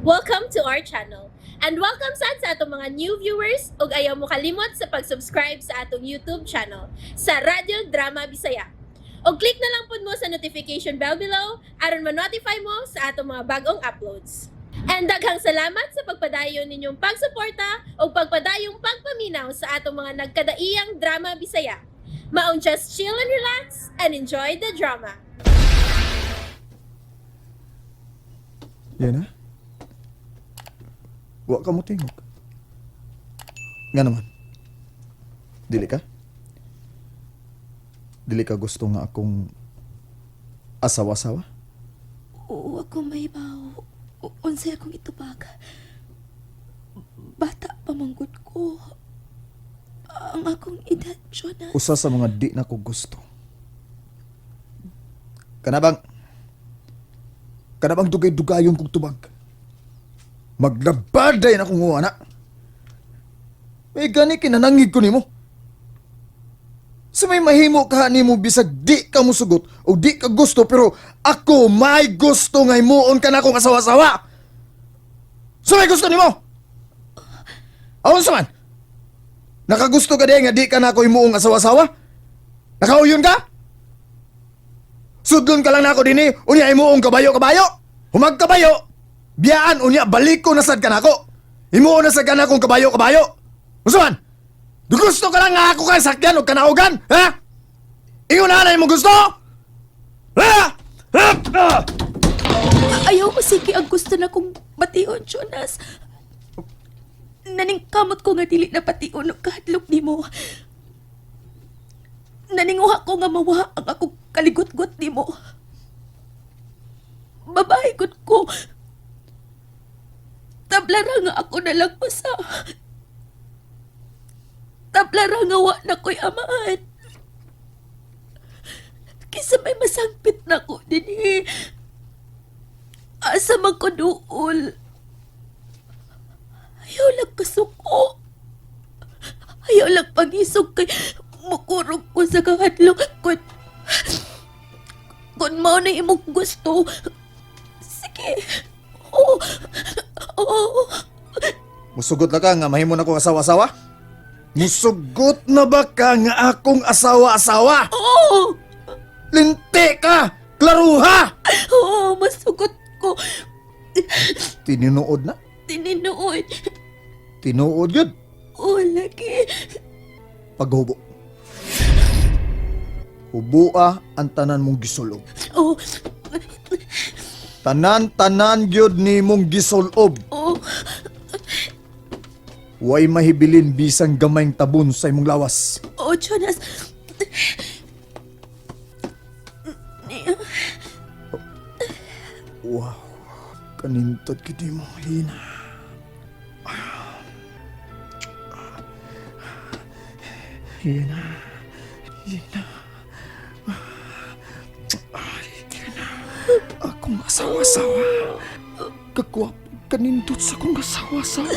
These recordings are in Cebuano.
Welcome to our channel. And welcome sad sa atong mga new viewers ug ayaw mo kalimot sa pag-subscribe sa atong YouTube channel sa Radyo Drama Bisaya. Og click na lang pud mo sa notification bell below aron ma-notify mo sa atong mga bagong uploads. And daghang salamat sa pagpadayon ninyong pagsuporta ug pagpadayong pagpaminaw sa atong mga nagkadaiyang drama Bisaya. Maong just chill and relax and enjoy the drama. Yan na. Wa ka mo tingog. Nga naman. Dili ka? Dili ka gusto nga akong asawa-asawa? Oo, ako may baw. Unsay akong itubag. Bata pa manggod ko. Ang akong edad, Jonas. Usa sa mga di na ko gusto. Kanabang kanabang dugay-dugayon kong tubag. Maglabaday na kong na. May gani kinanangig ko nimo. Sa may mahimo ka nimo bisag di ka musugot o di ka gusto, pero ako may gusto nga himuon ka na akong asawa-asawa. Sa may gusto nimo. Aon sa man? Nakagusto ka di nga di ka na ako himuong asawa-asawa? Nakauyon ka? Sudlon ka lang na ako dinhi, unya himuong kabayo-kabayo. Humag kabayo. Biyaan unya balik ko na sad ka nako. Himuon na sad ka na akong kabayo-kabayo. Unsa man? Gusto ka lang nga ako kay sakyan o kanaugan, ha? Ingon na na imong gusto? Ha? Ha? Ah! Ayaw ko sige ang gusto na kong bation, Jonas. Naningkamot ko nga dili na bation og kahadlok nimo. Naninguha ko nga mawa ang akong kaligot-got nimo. Babae gud ko. Tablara nga ako na lang usa. Tablara nga wa na ko'y amaan. Kisa may masangpit na ko dinhi. Asa man ko duol. Ayaw lang kasuko. Ayaw lang pagisog kay mukurog ko sa kahadlok. Kung mao na imong gusto, sige. Oo. Oo. Musugot na ka nga mahimo na akong asawa-asawa? Musugot na ba ka nga akong asawa-asawa? Oo. Linti ka! Klaruha! Oo, masugot ko. Tinuod na? Tinuod. Tinuod yun. Oo, lagi. Paghubo. Hubua ang tanan mong gisulob. Oo. Tanan-tanan gyud ni mong gisulob. Oo. Way mahibilin bisang gamayng tabon sa imong lawas. Oo, Jonas. Wow. Kanintod gid mo, Hina. Hina. Hina. Hina. Akong asawa-asawa. Kagwapo kanindot sa akong asawa-asawa.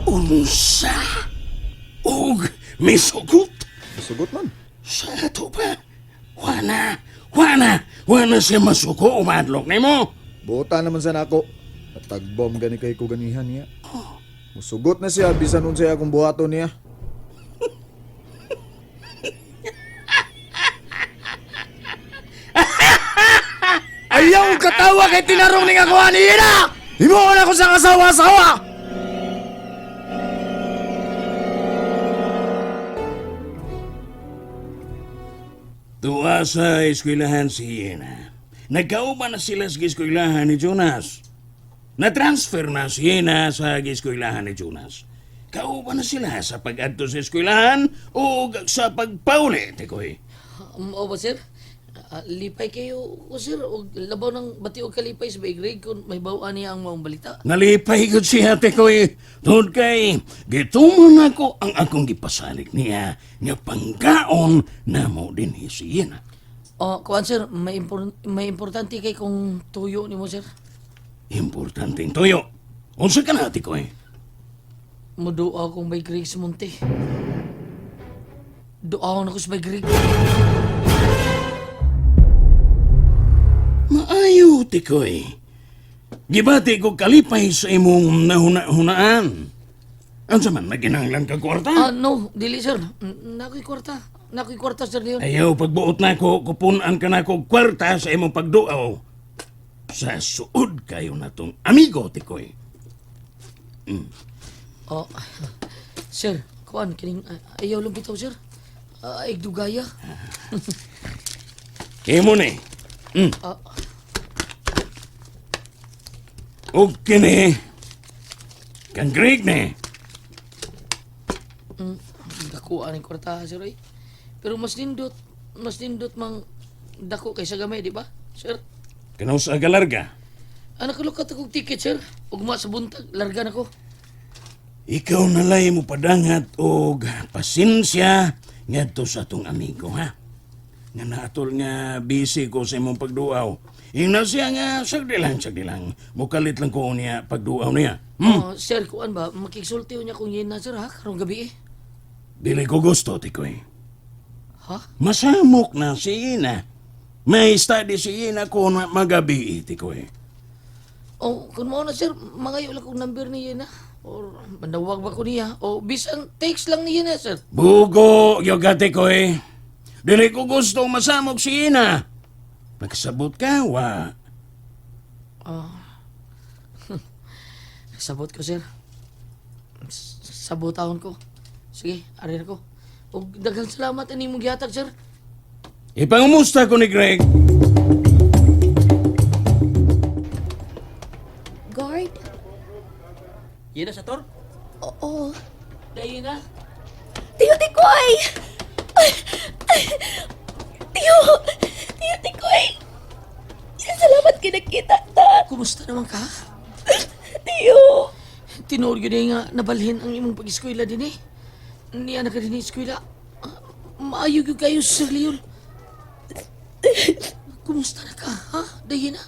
Unsa? Og misugot? Sugot man. Sa ato pa? Wana, wana, wana siya masuko umadlok nimo. Buta naman sa nako. Natagbom gani kay ko ganihan niya. Musugot na siya bisan unsay akong buhaton niya. Ayaw katawa kay tinarong ning ako ani ina. Himuon ako sa asawa-asawa. Tuwa sa eskwelahan si Yena. Nagkauban na sila sa eskwelahan ni Jonas. Na-transfer na si Yena sa eskwelahan ni Jonas. Kauban na sila sa pag-adto sa eskwelahan o sa pagpauli, tikoy. O ba sir? Ah, lipay kayo ko sir og labaw ng bati og kalipay sa grade kung may bawaan niya ang maong balita. Nalipay ko siya, tikoy. Tungod kay, gituman ako ang akong gipasalig niya nga panggaon na mo din si Yena. O kuan sir, may importante kay kung tuyo nimo sir. Importanteng tuyo. Unsa ka na, tikoy? Muduaw kong may Greg sa munti. Duaw na ko sa may Greg. Maayo, Tikoy. Gibati ko kalipay sa imong nahuna-hunaan. Unsa man naginanglan ka kwarta? Ah, no, dili sir. Nakoy kwarta. Nakoy kwarta, Sir Leon. Ayaw pagbuot nako, kupunan ka nako og kwarta sa imong pagduaw. Sa suod kayo na tong amigo, Tikoy. Oh, sir, kuan kining ayaw lang bitaw, sir. Ah, ay dugaya. Imo ni. Ah, Og kini. Kang Greg ni. Dako aning kwarta, sir oy. Pero mas nindot mang dako kaysa gamay, di ba? Sir, Kanaw sa galarga. anak ko lukat akong ticket, sir. Ugma sa buntag, larga na ko. Ikaw nalay mo padangat og pasensya ngadto sa atong amigo, ha? Nga naatol nga busy ko sa imong pagduaw. Ingna siya nga sagdi lang, sagdi lang. Mukalit lang ko niya pagduaw niya. Oh, sir, kuan ba? Makigsulti niya kung yun na, sir, ha? Karong gabi eh. Dili ko gusto, Tikoy. Ha? Masamok na si Ina. May study si Ina ko na magabi, Tikoy. Oh, kung mao na, sir, mangayo lang kong number niya na. Or manawag ba ko niya? O bisan text lang niya na, sir. Bugo, yoga, Tikoy. Dili ko gusto masamok si Ina. Pagkasabot ka, wa. Sabot ko, sir. Sabot ahon ko. Sige, arir ko. Og daghang salamat ani mong gihatag, sir. Ipangumusta ko ni Greg. Guard? Yun na sa tor? Oo. Dayon na. Tiyo Tikoy! Tiyo! Tiyo Tikoy! Salamat kinakita ta! Kumusta naman ka? Tiyo! Tinuod yun eh nga nabalhin ang imong pag-eskwela din eh. Niya na ka din eskwela. Ah, maayo gyud kayo, Sir Leon. Kumusta na ka, ha? Dayon na.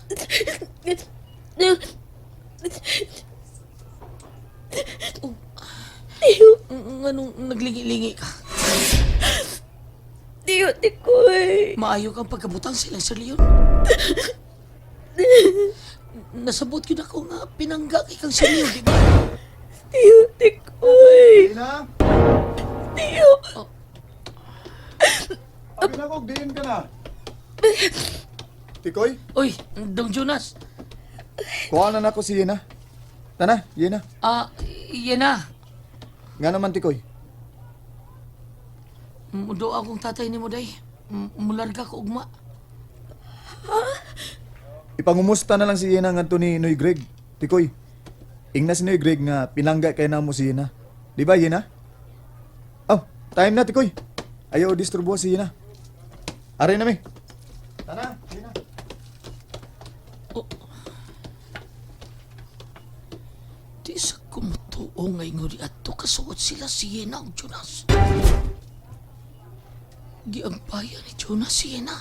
Tiyo! Nganong naglingi-lingi ka? Tiyo Tikoy! Maayo kang pagkabutang sila, Sir Leon. Nasabot yun ako nga pinangga kay kang Sir Leon, di ba? Tiyo Tikoy! Ina, Tiyo! abi na ko, diin ka na. Tikoy, Uy, Dong Jonas. kuha na nako si Yena. Tana, Yena. Ah, yan na. Nga naman, Tikoy. Mudo akong tatay ni mo, day. Mularga ko ugma. Ipangumusta na lang si Yena ngadto ni Noy Greg. Tikoy, ingna si Noy Greg nga pinangga kay namo si Yena. Di ba, Yena? Oh, time na, Tikoy. Ayaw disturbo si Yena. Aray na mi. Tana, Yena. Di sa kumutuo nga inguri ato kasuot sila si Yena og Jonas. Giagbayan ni Jonas si Yena.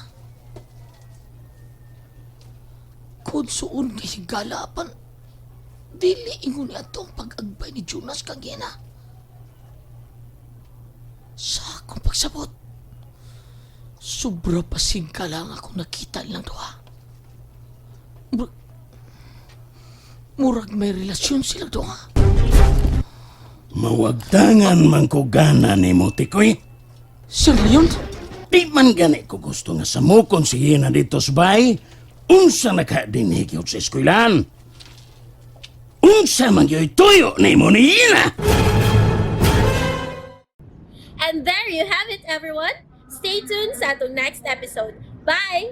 Kung suon kay higalapan, dili ingon ni ato ang pag-agbay ni Jonas kang Yena. Sa akong pagsabot, sobra pasingka lang akong nakita nilang duha. Murag may relasyon sila duha. Mawagtangan man ko gana ni mo, Tikoy. Sir Leon? Di man gani ko gusto nga samukon si Yena dito sa bay. Unsa na ka dinhi gyud sa eskwelahan? Unsa man gyud tuyo nimo ni Yena? And there you have it, everyone. Stay tuned sa atong next episode. Bye!